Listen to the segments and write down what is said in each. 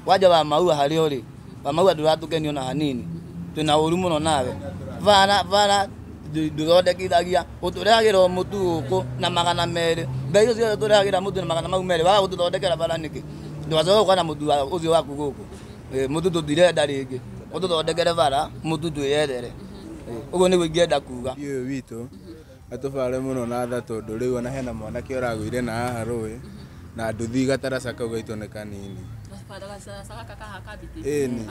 Wanja wa maua harĩa ũrĩ wa maua ndũratũkenia ona hanini, twĩna ũru mũno nawe. Bara bara ndũthondekithagia, ũtũrehagĩra o mũtu gũkũ na 200. Mbeca icio ciothe tũrehagĩra mũtu na magana mau merĩ, waga gũtũthondekera bara nĩkĩ? Ndũgacoke gũka na mũtu ũcio waku gũkũ. Mũtu tũtirenda rĩngĩ, ũtũthondekere bara mũtu twĩyethere. Ũguo nĩguo ingĩenda kuga. Ũyũ witũ atũbare mũno na tha, tondũ rĩu ona hena mwanake ũragũire na haha rũĩ na nduthi gataraca kau gaitũ nĩ kanini. Ĩni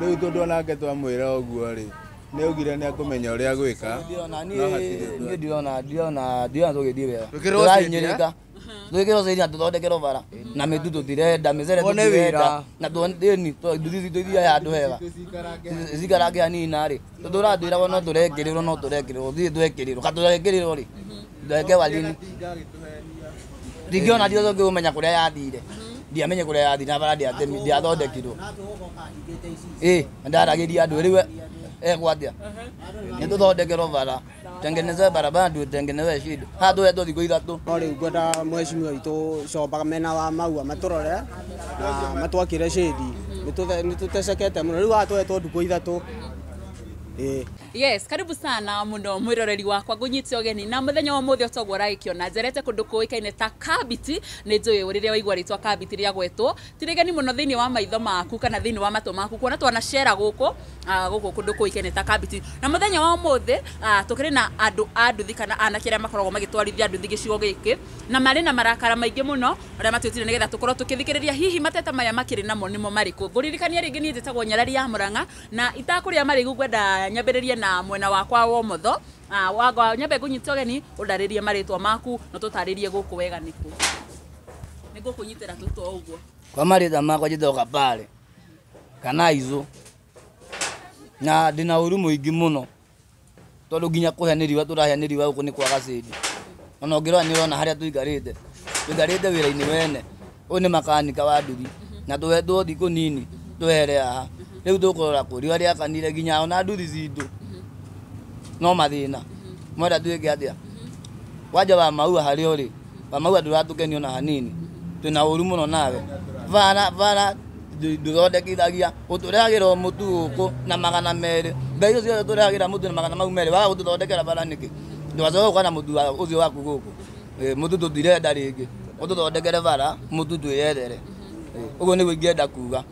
rĩu tondũ onake twamwĩra ũguo rĩ, nĩ augire nĩ akũmenya ũrĩa gwĩka. Niĩ ndirona ndirona ndirona tũgĩthiĩ wega. Tũrahinyĩrĩka. Twĩkĩrwo cĩndi na tũthondekerwo bara na mĩtu tũtirenda, mĩcere tũtirenda, na ĩni nduthi citũ ithiaga handũ hega cikarange hanini narĩ tũtũratwĩragwo no tũrekĩrĩrwo, no tũrekĩrĩrwo thiĩ twekĩrĩrwo katũrekĩrĩrwo rĩ ndweke walini ndingĩona ndiothũngĩũmenya kũrĩa yathire, ndiamenye kũrĩa yathire na bara ndiathondekirwo. Ĩ ndaragĩria andũ rĩu ekwo atĩa? Nĩ tũthondekerwo bara, tengenezewe barabara ndio tengenezewe shida. Haha tũhetwo thikũ 3. No rĩu ngwenda mheshimiwa witũ Comba mena wa maua matũrore na matwakĩre shade. Nĩ tũtecekete mũno rĩu haha tũhetwo ndukũ 3. Yes, karibu sana muno mwiroreri wakwa ngunyite ũgeni na muthenya wa mũthĩ ũtoguo ũragĩkĩona njerete kũndũ kũĩkaine ta Kabiti. Nĩ njũĩ rĩrĩa waigua rĩtwa Kabiti rĩagwetwo ti rĩgeni mũno thĩinĩ wa maitho maku kana thĩinĩ wa matũ maku, kuona twanacera gũkũ gũkũ kũndũ kũĩkaine ta Kabiti. Na mũthenya wa ũmũthĩ tũkĩrĩ na andũ a nduthi kana anake arĩa makoragwo magĩtwarithia nduthi gĩcigo gĩkĩ, na marĩ na marakara maingĩ mũno arĩa matwĩtire nĩgetha tũkorwo tũkĩthikĩrĩria hihi mateta maya makĩrĩ namo nĩmo marĩkũ. Ngũririkania rĩngĩ niĩ njĩtagwo Nyarari ya Mũrang'a na itakũrĩa marĩgu ngwenda nyambĩrĩrie na mwena wakwa wa ũmotho. Wangwa nyambe ngũnyite ũgeni ũndarĩrie marĩtwa maku na tũtarĩrie gũkũ wega nĩkũ. Nĩ ngũkũnyitĩra tu to ũguo. Kwa marĩtwa makwa njĩtagwo Kabare kana Izu, na ndĩna ũru mũingĩ mũno tondũ nginya kũhĩa nĩ riũa tũrahĩa nĩ riũa gũkũ nĩ kwaga cĩndi. Ona ũngĩrora nĩ ũrona harĩa tũikarĩte, tũikarĩte wĩra-inĩ wene. Ũyũ nĩ makanika wa nduthi na tũhetwo thikũ nini twehere haha. Rĩu tũkũrora kũ riũa rĩakanire nginya ona nduthi citũ no mathĩna. Mwenda twĩke atĩa? Wanja wa maua harĩa ũrĩ wa maua ndũratũkenia ona hanini, twĩna ũru mũno nawe. Bara bara ndũthondekithagia, ũtũrehagĩra o mũtu gũkũ na 200. Mbeca icio ciothe tũrehagĩra mũtu na magana mau merĩ, waga gũtũthondekera bara nĩkĩ? Ndũgacoke gũka na mũtu ũcio waku gũkũ. Mũtu tũtirenda rĩngĩ, ũtũthondekere bara mũtu twĩyethere. Ũguo nĩguo ingĩenda kuga.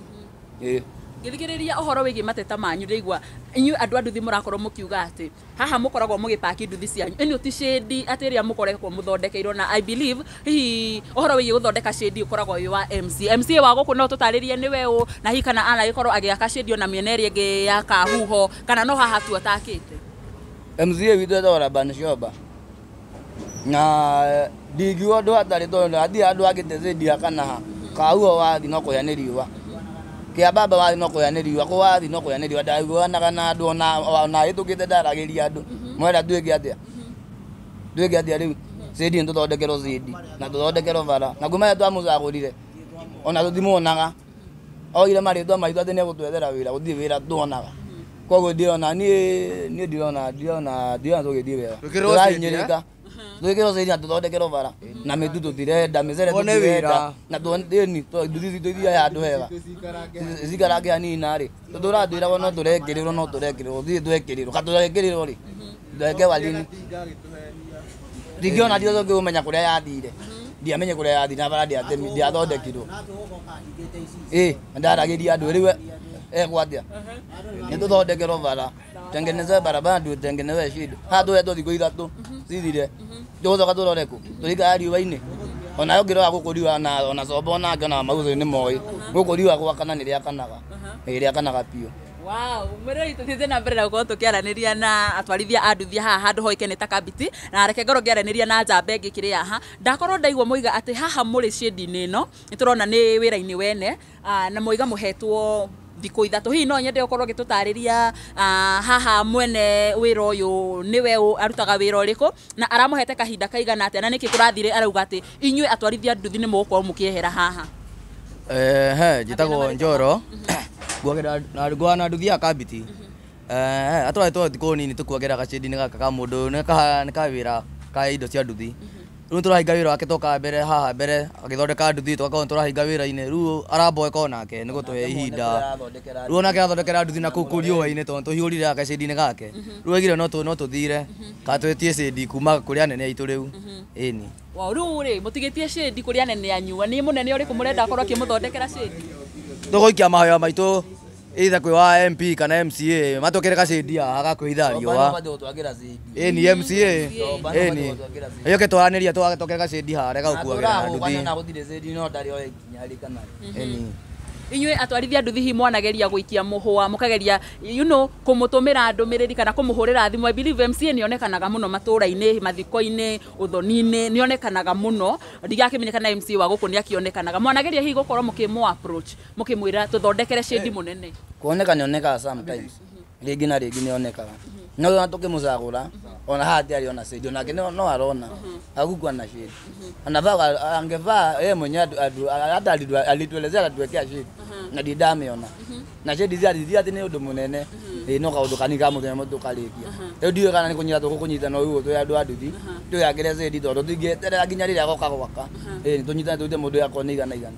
Ngĩthikĩrĩria ũhoro wĩgiĩ mateta manyu ndĩraigua inyuĩ andũ a nduthi mũrakorwo mũkiuga atĩ haha mũkoragwo mũgĩpaki nduthi cianyu, ĩno ti shade atĩ ĩrĩa mũkoretwo mũthondekeirwo, na I believe hihi ũhoro wĩgiĩ gũthondeka shade ũkoragwo wĩ wa MC. MC wa gũkũ no tũtarĩrie nĩwe ũ, na hihi kana anagĩkorwo agĩaka shade ona mĩena ĩrĩa ĩngĩ ya Kahuho kana no haha tu atakĩte. MC witũ etagwo Laban Shoba na ndingiuga ũndũ hatarĩ tondũ hatirĩ handũ hakĩte shade ya kana ha Kahuho wathi no kũhĩa nĩ riũa, Kĩambamba wathi no kũhĩa nĩ riũa, kũ wathi no kũhĩa nĩ riũa. Ndaiguanaga na andũ ona hĩtũkĩte ndaragĩria andũ. Mwenda twĩke atĩa? Twĩke atĩa rĩu? Cĩndi nĩ tũthondekerwo cĩndi na tũthondekerwo bara, na kuma rĩrĩa twamũcagũrire ona tũtimuonaga. Oire marĩtwa maitũ atĩ nĩegũtwethera wĩra, gũtirĩ wĩra tuonaga. Koguo ndirona niĩ ndirona ndirona ndirona tũgĩthiĩ wega. Tũrahinyĩrĩka. Twĩkĩrwo cĩndi na tũthondekerwo bara na mĩtu tũtirenda, mĩcere tũtirenda, na ĩni nduthi citũ ithiaga handũ hega cikarange hanini narĩ tũtũratwĩragwo no tũrekĩrĩrwo, no tũrekĩrĩrwo thiĩ twekĩrĩrwo katũrekĩrĩrwo rĩ ndweke walini. Ndingĩona ndiothũngĩũmenya kũrĩa yathire, ndiamenye kũrĩa yathire na bara ndiathondekirwo. Ĩ ndaragĩria andũ rĩu ekwo atĩa? Nĩ tũthondekerwo bara, tengenezewe barabara ndio tengenezewe shida. Haha tũhetwo thikũ 3 cithire, tũgũcoka tũrore kũ? Tũrĩikara riũa-inĩ. Ona ũngĩrora gũkũ riũa ona Comba onake ona Maguthũ nĩ moĩ gũkũ riũa gwakana nĩ rĩakanaga, ĩ rĩakanaga biũ. Wow, mwĩrori tũthiĩte na mbere na gũkorwo tũkĩaranĩria na atwarithia a nduthi haha handũ hoĩkaine ta Kabiti, na reke ngorwo ngĩaranĩria na njamba ĩngĩ kĩrĩ haha. Ndakorwo ndaigua moiga atĩ haha mũrĩ shade-inĩ ĩno nĩ tũrona nĩ wĩra-inĩ wene, na moiga mũhetwo thikũ 3. Hihi no nyende ũkorwo ũgĩtũtarĩria haha mwene wĩra ũyũ nĩwe ũ, arutaga wĩra ũrĩkũ na aramũhete kahinda kaigana atĩa, na nĩkĩ kũrathire arauga atĩ inyuĩ atwarithia nduthi nĩ mũgũkorwo mũkĩehera haha? Njĩtagwo Njoro. Nguagĩra na nduthi ya Kabiti. Atwarĩtwo thikũ nini tũkuongerera gacĩndi-inĩ gaka ka mũndũ, nĩ ka wĩra ka indo cia nduthi. Rĩu tũrahinga wĩra wake toka mbere haha mbere agĩthondeka nduthi tũgakorwo tũrahinga wĩra-inĩ rĩu aramboeka onake nĩ gũtũhe ihinda rĩu onake arathondekera nduthi na kũu kũ riũa-inĩ tondũ tũhiũrire gake cĩndi-inĩ gake rĩu aigire no tũthire kana twĩtie cĩndi kuma kũrĩ anene aitũ rĩu ĩni. Wow, rĩu rĩ mũtigĩtie cĩndi kũrĩ anene anyu nĩ mũnene ũrĩkũ mũrenda akorwo akĩmũthondekera cĩndi? Tũgũikia mahoya maitũ either kwĩ wa MP kana MCA matũkĩre gacĩndi haha gakwĩhitha riũa ĩni MCA ĩni ĩyoke twaranĩria tũgakĩre gacĩndi harĩa gagũkuagĩra na nduthi ĩni. Inyuĩ atwarithia nduthi hihi mwanageria gũikia mũhũa mũkageria you know kũmũtũmĩra ndũmĩrĩri kana kũmũhũrĩra thimũ? I believe MCA nĩonekanaga mũno matũũra-inĩ, mathiko-inĩ, ũthoni-inĩ nĩonekanaga mũno, ndigakĩmenya kana MCA wa gũkũ nĩakĩonekanaga. Mwanageria hihi gũkorwo mũkĩmũ approach mũkĩmwĩra tũthondekere cĩndi mũnene? Kuoneka nĩonekaga sometimes rĩngĩ na rĩngĩ nĩonekaga no ona tũkĩmũcagũra ona haha tiarĩ ona cĩndi onake no arona agukua na cĩndi anavaa angevaa yeye mwenyewe hata alituelezea atuwekea cĩndi na ndindamĩona na cĩndi ciathithi atĩ nĩ ũndũ mũnene no kaũndũ kanini ka mũthenya ũmwe tũkarĩkia rĩu ndiũĩ kana nĩ kũnyita tũgũkũnyita no ũguo twĩ andũ a nduthi twĩyakĩre cĩndi tondũ tũtingĩeterera nginya rĩrĩa agoka gwaka tũnyitane tũrute mũndũ akorwo nĩ igana igana.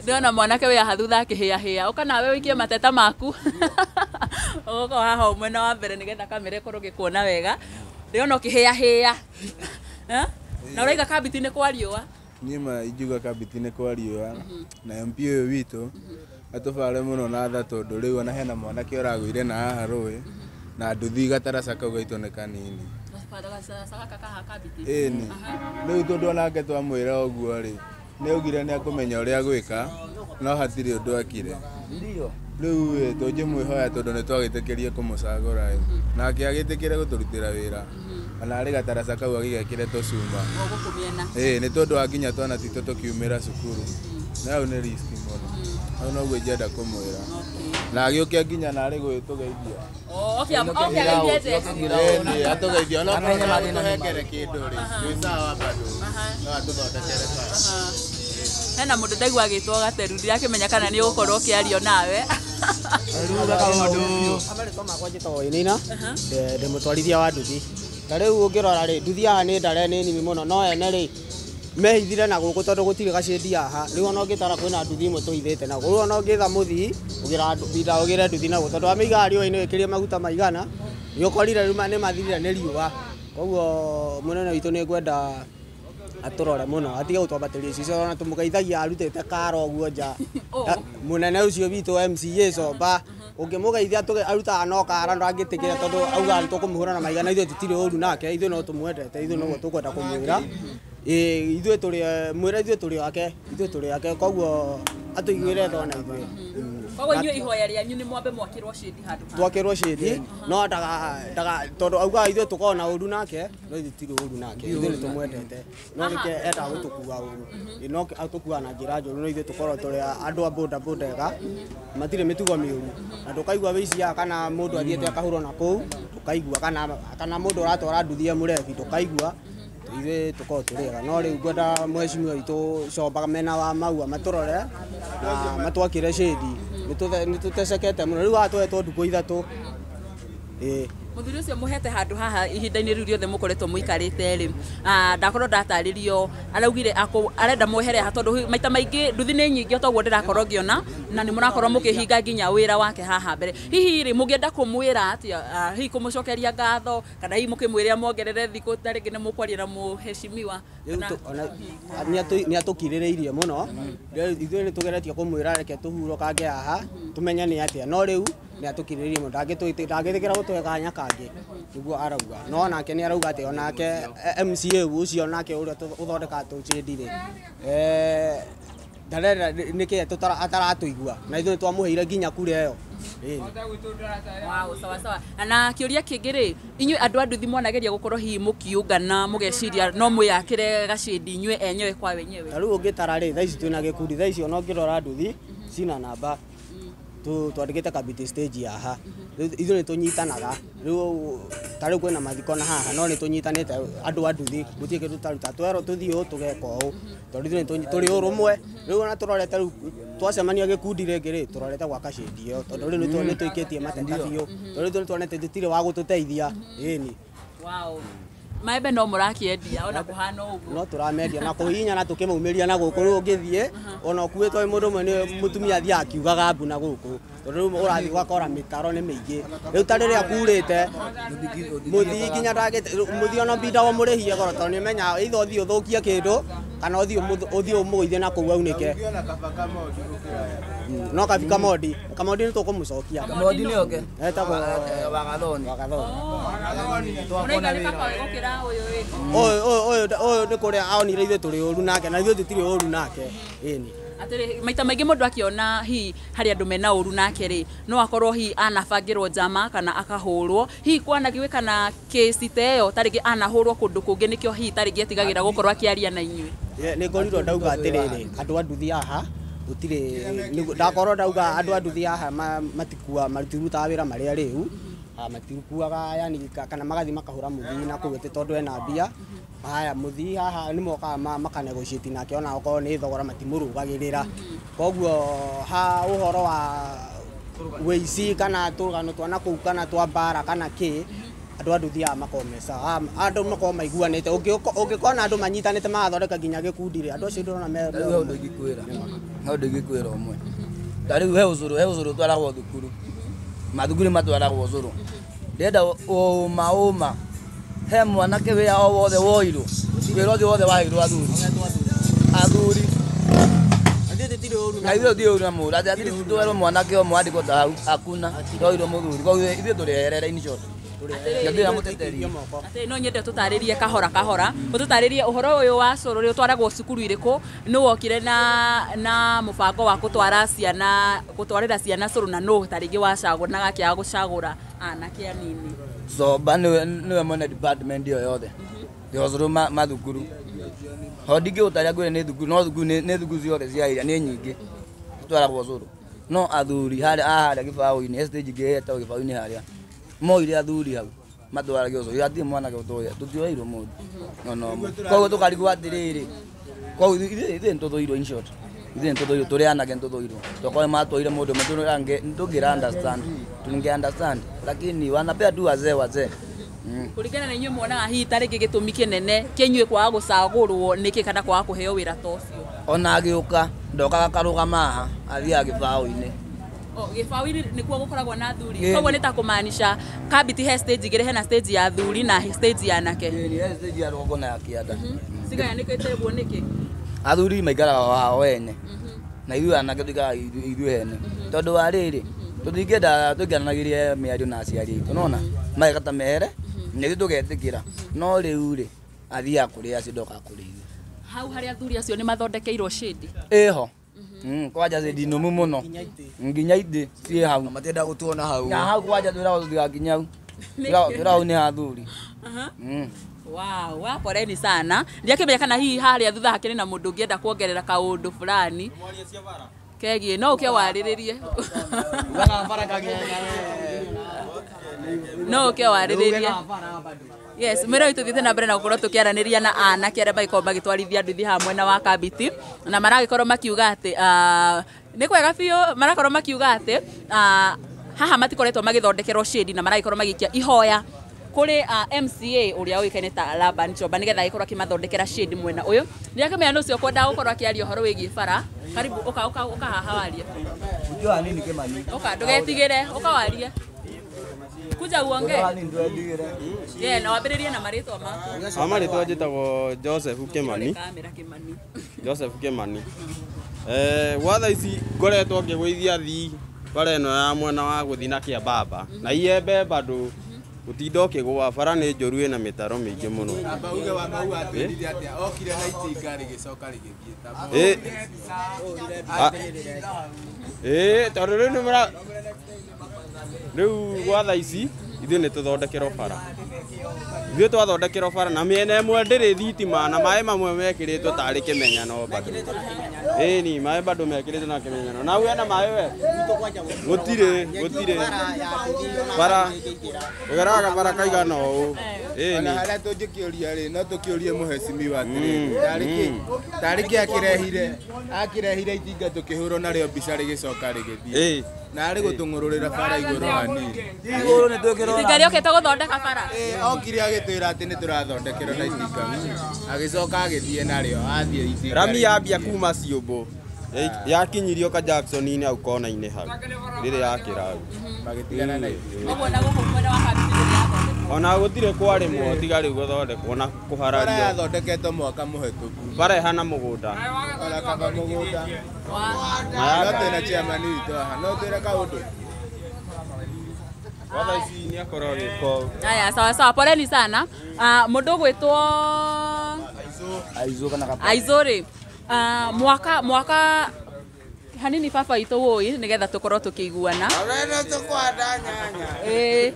Ndĩrona mwanake wĩ haha thutha akĩhĩahĩa, ũka nawe ũikie mateta maku ũgũkorwo haha mwena wa mbere nĩgetha kamera ĩkorwo ĩgĩkuona wega. Ndĩrona ũkĩhĩahĩa na ũraiga kambiti-inĩ kwa riũa. Niĩ ma ingiuga kambiti-inĩ kwa riũa na MP ũyũ witũ atũbare mũno na tha tondũ rĩu ona hena mwanake ũragũire na haha rũĩ na nduthi gataraca kau gaitũ nĩ kanini ĩni rĩu tondũ onake twamwĩra ũguo rĩ nĩaugire nĩakũmenya ũrĩa gwĩka no hatirĩ ũndũ akire rĩu tũngĩmwĩhoya tondũ nĩtwagĩtĩkĩrie kũmũcagũra ĩ nake agĩtĩkĩre gũtũrutĩra wĩra ona arĩ gataraca kau agĩgekĩre tũcuma ĩ nĩ tondũ wa nginya twana twitũ tũkiumĩra cukuru na hau nĩ riski mũno hau noguo ingĩenda kũmwĩra na agĩũke nginya narĩ gũgĩtũgeithia ĩni atũgeithia onokorwo nĩatũhengere kĩndũ rĩ twĩ sawa bado no atũthondekere bara. Hena mũndũ ndaigua agĩtwo Gateru ndirakĩmenya kana nĩ ũgũkorwo ũkĩario nawe. Marĩtwa makwa njĩtagwo Wainaina, ndĩ mũtwarithia wa nduthi. Ta rĩu ũngĩrora rĩ, nduthi haha nĩ ndare nĩ nini mũno no ene rĩ mehithire na gũkũ tondũ gũtirĩ gacĩndi haha. Rĩu ona ũngĩtara kwĩna nduthi imwe tũhithĩte na rĩu ona ũngĩtha mũthii ũgĩra ũgĩre nduthi naguo tondũ wamĩigaga riũa-inĩ wĩkĩrie maguta maigana nĩ ũkorire rĩu nĩ mathirire nĩ riũa. Koguo mũnene witũ nĩ ngwenda atũrore mũno atige gũtwambatĩria icicio ona tũmũgeithagia arutĩte kara ũguo nja. Mũnene ũcio witũ MCA Comba ũngĩmũgeithia arutaga no kara ndangĩtĩkĩra tondũ augaga nĩtũkũmũhũra na maigana ithuĩ tũtirĩ ũru nake ithuĩ no tũmwendete ithuĩ noguo tũkwenda kũmwĩra ithuĩ tũrĩ mwĩra ithuĩ tũrĩ ake ithuĩ tũrĩ ake koguo atũiguĩre tha ona ithuĩ. Koguo inyuĩ ihoya rĩanyu nĩ mwambe mwakĩrwo cĩndi handũ haha? Twakĩrwo cĩndi no ndaga tondũ augaga ithuĩ tũkoragwo na ũru nake no ithuĩ tũtirĩ ũru nake ithuĩ nĩ tũmwendete no nĩkĩo endaga gũtũkua ũru no atũkuaga na njĩra njũru no ithuĩ tũkoragwo tũrĩ andũ a boda boda ega matirĩ mĩtugo mĩũru na ndũkaigua wĩici haha kana mũndũ athiĩte akahũrwo na kũu ndũkaigua kana mũndũ ũratwara nduthi e mũrebi ndũkaigua ithuĩ tũkoragwo tũrĩ ega no rĩu ngwenda mheshimiwa witũ Comba mena wa Maua matũrore na matwakĩre cĩndi nĩtũtecekete mũno rĩu haha tũhetwo ndukũ ithatũ. Mũthuri ũcio mũhete handũ haha ihinda-inĩ rĩu rĩothe mũkoretwo mũikarĩte rĩ ndakorwo ndatarĩrio araugire arenda mwehere haha tondũ maita maingĩ nduthi nĩ nyingĩ toguo ndĩrakorwo ngĩona na nĩ mũrakorwo mũkĩhinga nginya wĩra wake haha mbere. Hihi rĩ mũngĩenda kũmwĩra atĩa hihi kũmũcokeria ngatho kana hihi mũkĩmwĩre amuongerere thikũ ta rĩngĩ nĩ mũkwaria na mũheshimiwa? Nĩ atũkirĩrĩirie mũno ithuĩ nĩ tũgeretie kũmwĩra reke tũhurũkange haha tũmenye nĩ atĩa no rĩu nĩ atũkirĩrĩirie mũno ndangĩtĩkĩra gũtũhe kanya kangĩ nĩguo arauga no onake nĩ arauga atĩ onake MCA ũcio onake ũrĩa ũthondekaga tũcĩndi rĩ ndarenda nĩkĩ ataratũigua na ithuĩ nĩtwamũheire nginya kura ĩyo. Wow, sawa sawa. Na kĩũria kĩngĩ rĩ inyuĩ andũ a nduthi mwanageria gũkorwo hihi mũkiũngana mũgeciria no mwĩyakĩre gacĩndi inyuĩ enyewe kwa wenyewe? Ta rĩu ũngĩtara rĩ thaa ici twĩna gĩkundi thaa ici ona ũngĩrora nduthi cina namba twandĩkĩte Kabiti stage haha ithuĩ nĩ tũnyitanaga rĩu ta rĩu kwĩna mathiko na haha no nĩ tũnyitanĩte andũ a nduthi gũtirĩ kĩndũ tũtaruta twerwo tũthiĩ ũũ tũgeka ũũ tondũ ithuĩ tũrĩ ũrũmwe rĩu ona tũrorete rĩu twacemania gĩkundi rĩngĩ rĩ tũrorete gwaka cĩndi ĩyo tondũ rĩu nĩ tũikĩtie mateta biũ tondũ ithuĩ nĩ tuonete tũtirĩ wa gũtũteithia ĩni. Wow. Maembe no mũrakĩendia ona kũhana ũguo. No tũramendia na kũhihinya na tũkĩmaumĩria na gũkũ rĩu ũngĩthiĩ ona ũkuĩtwo nĩ mũndũ ũmwe nĩ mũtumia athiaga akiugaga mbu na gũkũ tondũ rĩu ũrathiĩ ũgakora mĩtaro nĩ mĩingĩ rĩu ta rĩrĩa kurĩte mũthii nginya mũthii ona mbindagwo mũrĩhie goro tondũ nĩũmenyaga either ũthiĩ ũthũkie kĩndũ kana ũthiĩ ũmũgũithie na kũu aunĩke. No kabi Kamondi Kamondi nĩ tũkũmũcokia. Kamondi nĩ oke. Etagwo Wagathoni. Wagathoni. Ũraiga nĩ kaba gũkĩra ũyũ ĩ. Ũyũ ũyũ nĩ kũrĩa aonire ithuĩ tũrĩ ũru nake na ithuĩ tũtirĩ ũru nake. Ĩni. Atĩrĩ maita maingĩ mũndũ akĩona hihi harĩ andũ mena ũru nake rĩ no akorwo hihi anabangĩrwo njama kana akahũrwo hihi kwanagĩũĩ na kĩci ta ĩyo ta rĩngĩ anahũrwo kũndũ kũngĩ nĩkĩo hihi ta rĩngĩ etigagĩra gũkorwo akĩaria na inyuĩ. Nĩ ngorirwo ndauga atĩrĩrĩ andũ a nduthi haha gũtirĩ ndakorwo ndauga andũ a nduthi haha matikua matirutaga wĩra marĩa rĩu matirikuaga yani kana magathi makahũra mũthii na kũu atĩ tondũ ena mbia. Haya mũthii haha nĩ mokaga makanegotiate nake ona okorwo nĩ thogora matimũrũgagĩrĩra koguo ha ũhoro wa wĩici kana tũrũgano twa nakũu kana twa mbara kana kĩ andũ a nduthi haha makoragwo me sawa andũ makoragwo maiguanĩte ũngĩkona andũ manyitanĩte magathondeka nginya gĩkundi rĩ andũ acio ndũrona me rĩu he ũndũ ingĩkwĩra he ũndũ ingĩkwĩra ũmwe ta rĩu he ũcũrũ ũtwaragwo thukuru mathukuru matwaragwo ũcũrũ ndĩrenda ũma ũma he mwanake wĩra o wothe woirwo wĩra ũcio wothe waheirwo athuri athuri na ithuĩ tũtirĩ ũru na mũndũ atĩ at least twerwo mwanake ũmwe andĩkwo ta hau hakuna twoirwo mũthuri koguo ithuĩ tũrĩ in short. Atĩrĩ no nyende tũtarĩrie kahora kahora ũtũtarĩrie ũhoro ũyũ wa cũrũ rĩ ũtwaragwo cukuru irĩkũ nũ wokire na mũbango wa gũtwara ciana gũtwarĩra ciana cũrũ na nũ ta rĩngĩ wacagũra na gakĩaga gũcagũra anake anini. Soba nĩwe mwene department ĩyo yothe ya ũcũrũ mathukuru ho ndingĩgũtarĩria ngwĩre nĩ thukuru no thukuru nĩ thukuru ciothe cia area nĩ nyingĩ citwaragwo cũrũ no athuri harĩa harĩa gĩbaũ-inĩ stage ingĩ ĩtagwo gĩbaũ-inĩ harĩa moire athuri hau matwarage ũcũrũ hatirĩ mwanake ũtoĩ tũtioeirwo mũndũ no no koguo tũkarigwo atĩrĩrĩ koguo ithuĩ nĩtũthũirwo in short ithuĩ nĩtũthũirwo tũrĩ anake nĩtũthũirwo tokorwo matwaire mũndũ ũmwe tũngĩra understand tũngĩ understand lakini wanapea tu wazee wazee. Kũringana na inyuĩ muonaga hihi ta rĩngĩ gĩtũmi kĩnene kĩa inyuĩ kwaga gũcagũrwo nĩkĩ kana kwaga kũheo wĩra ta ũcio? Ona agĩũka ndokaga karũgama haha athiaga gĩbaũ-inĩ. Gĩbaũ-inĩ nĩkuo gũkoragwo na athuri koguo nĩ ta kũmaanisha Kambiti he stage igĩrĩ hena stage ya athuri na stage ya anake. He stage ya rũgongo na ya kĩanda. Cigayanĩkĩte ũguo nĩkĩ? Athuri maikaraga hao ene na ithuĩ anake tũikaraga ithuĩ ene tondũ wa rĩrĩ tũtingĩenda tũingĩranagĩrie mĩario na aciari aitũ nona mageka ta mehere na ithuĩ tũgetĩkĩra no rĩu rĩ athiaga kũrĩ acio ndokaga kũrĩ ithuĩ. Hau harĩa athuri acio nĩ mathondekeirwo shade? Ĩho kwanja shade nũmu mũno nginya itĩ ciĩ hau matienda gũtuona hau na hau kwanja twĩragwo tũtigakinye hau twĩragwo hau nĩ athuri. Wow, wa poleni sana ndiakĩmenya kana hihi harĩa thutha hakĩrĩ na mũndũ ũngĩenda kuongerera kaũndũ fulani kegiĩ no ũke warĩrĩrie no ũke warĩrĩrie. Yes, mwĩra witũ thiĩte na mbere na gũkorwo tũkĩaranĩria na anake arĩa magĩkorwo magĩtwarithia nduthi haha mwena wa Kambiti na maragĩkorwo makiuga atĩ nĩ kwega biũ marakorwo makiuga atĩ haha matikoretwo magĩthondekerwo shade na maragĩkorwo magĩikia ihoya kũrĩ MCA ũrĩa ũĩkaine ta Laban Chomba nĩgetha agĩkorwo akĩmathondekera shade mwena ũyũ. Nĩakĩmenya nĩ ũcio ũkwendaga gũkorwo akĩaria ũhoro wĩgiĩ bara. Karibu ũka ũka ũka haha warie. Ũkĩoha nini Kĩmani? Ũka ndũgetigĩre ũka warie. Kuja uongee. Yeah, na wambĩrĩrie na marĩtwa maku. Ma marĩtwa njĩtagwo Joseph Kĩmani. Joseph Kĩmani. Gwa thaa ici ngoretwo ngĩgũithia athii bara ĩno ya mwena wa gũthiĩ na Kĩambamba na iembe bado gũtinda ũkĩgũa bara nĩ njũru ĩna mĩtaro mĩingĩ mũno. Amba uge wa mau atwĩrire atĩa okire na itinga rĩgĩcoka rĩgĩthiĩ ta tondũ rĩu nĩ rĩu gwa thaa ici ithuĩ nĩ tũthondekerwo bara ithuĩ twathondekerwo bara na mĩena ĩmwe ndĩrĩ thitima na maĩ mamwe mekĩrĩtwo tarĩ kĩmenyano bado ĩni maĩ bado mekĩrĩtwo na kĩmenyano na hena maĩ we gũtirĩ gũtirĩ bara ũgeraga bara kaigana ũũ Ona harĩa tũngĩkĩũria rĩ, no tũkĩũrie mũhecimiwa atĩrĩrĩ, tarĩ kĩ akĩrehire itinga tũkĩhũrwo narĩo mbica rĩgĩcoka rĩgĩthiĩ na arĩ gũtũng'ũrũrĩra bara igũrũ hanini. Igũrũ nĩ twĩkĩrwo Itinga rĩokĩte gũthondeka bara. Okire agĩtwĩra atĩ nĩ tũrathondekerwo na itinga, agĩcoka agĩthiĩ narĩo, athiĩ itinga. Rami yambia kuma ciũmbũ yakinyirio ka Jackson-inĩ hau kona-inĩ hau rĩrĩa yakĩra hau magĩtigana na ithuĩ. Ũguo na gũkũ mwena wa Kabiti ndĩrĩ yathondekwo. Ona gũtirĩ kwarĩmwo tiga rĩu gũthondekwo na Bara kũharario. yathondeketwo mwaka mũhetũku. Bara ĩhana mũgũnda. Ona kaba mũgũnda. No twĩna chairman witũ haha, no twĩre kaũndũ. Watha ici nĩ akorwo agĩka. Aya, sawa sawa, poleni sana. Mũndũ ũgwĩtwo Aizo kana kapa. Aizo rĩ, mwaka hanini baba itũ wũi nĩgetha tũkorwo tũkĩiguana. Ĩĩ.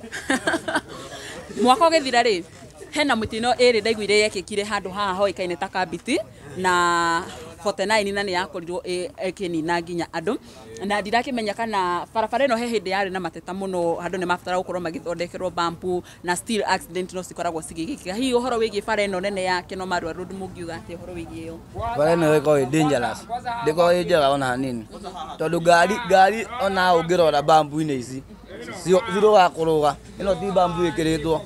Mwaka ũgĩthira rĩ, hena mũtino ĩrĩ ndaiguire yekĩkire handũ haha hoĩkaine ta Kabiti na 49 na nĩ yakorirwo ĩkĩnina nginya andũ, na ndirakĩmenya kana barabara ĩno he hĩndĩ yarĩ na mateta mũno, andũ nĩ mabatara gũkorwo magĩthondekerwo bampu na still accident no cikoragwo cigĩkĩka. Hihi ũhoro wĩgiĩ bara ĩno nene ya Keno Marua Road mũngiuga atĩa ũhoro wĩgiĩ ĩyo? Bara ĩno ĩkoragwo ĩ dangerous, ndĩkoragwo ĩ njega ona hanini, tondũ ngari ona ũngĩrora bambu-inĩ ici cirũgaga kũrũga, ĩno ti bambu ĩkĩrĩtwo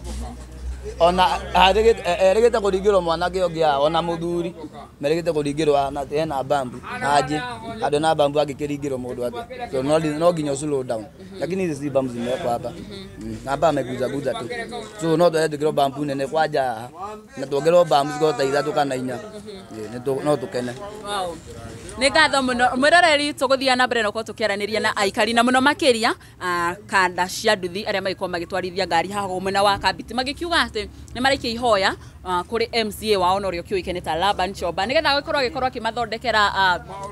ona erĩgĩte kũringĩrwo mwanake ũngĩ haha, ona mũthuri merĩgĩte kũringĩrwo haha na hena bambu anjĩ handũ na bambu angĩkĩringĩrwo mũndũ atĩa, so no nginya slow down, lakini hizi si bambu zimewekwa hapa na hapa ameguzaguza tu, so no twende twĩkĩrwo bambu nene kwanja haha na tuongererwo bambu cikorwo ta 3 kana 4, no tũkene. Wow. Nĩ ngatho mũno mwĩroreri, tũgũthiĩ na mbere na gũkorwo tũkĩaranĩria na aikari na mũno makĩria kanda cia nduthi arĩa magĩkorwo magĩtwarithia ngari haha mwena wa Kabiti, magĩkiuga atĩ nĩ maraikia ihoya kũrĩ MCA wao na ũrĩa ũkĩũĩkaine ta Laban Choba nĩgetha agĩkorwo akĩmathondekera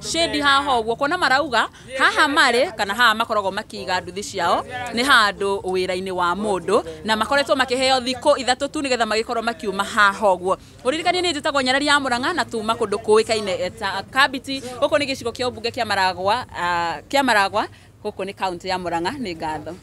shade haha ũguo, kuona marauga haha marĩ kana haha makoragwo makĩiga nduthi ciao nĩ handũ wĩra-inĩ wa mũndũ, na makoretwo makĩheo thikũ 3 tu nĩgetha magĩkorwo makiuma haha ũguo. Ũririkanie nĩ njĩtagwo Nyarari ya Mũrang'a na tuma kũndũ kũĩkaine ta Kabiti. Gũkũ nĩ gĩcigo kĩa ũmbunge kĩa Maragwa, gũkũ nĩ kaunti ya Mũrang'a. Nĩ ngatho.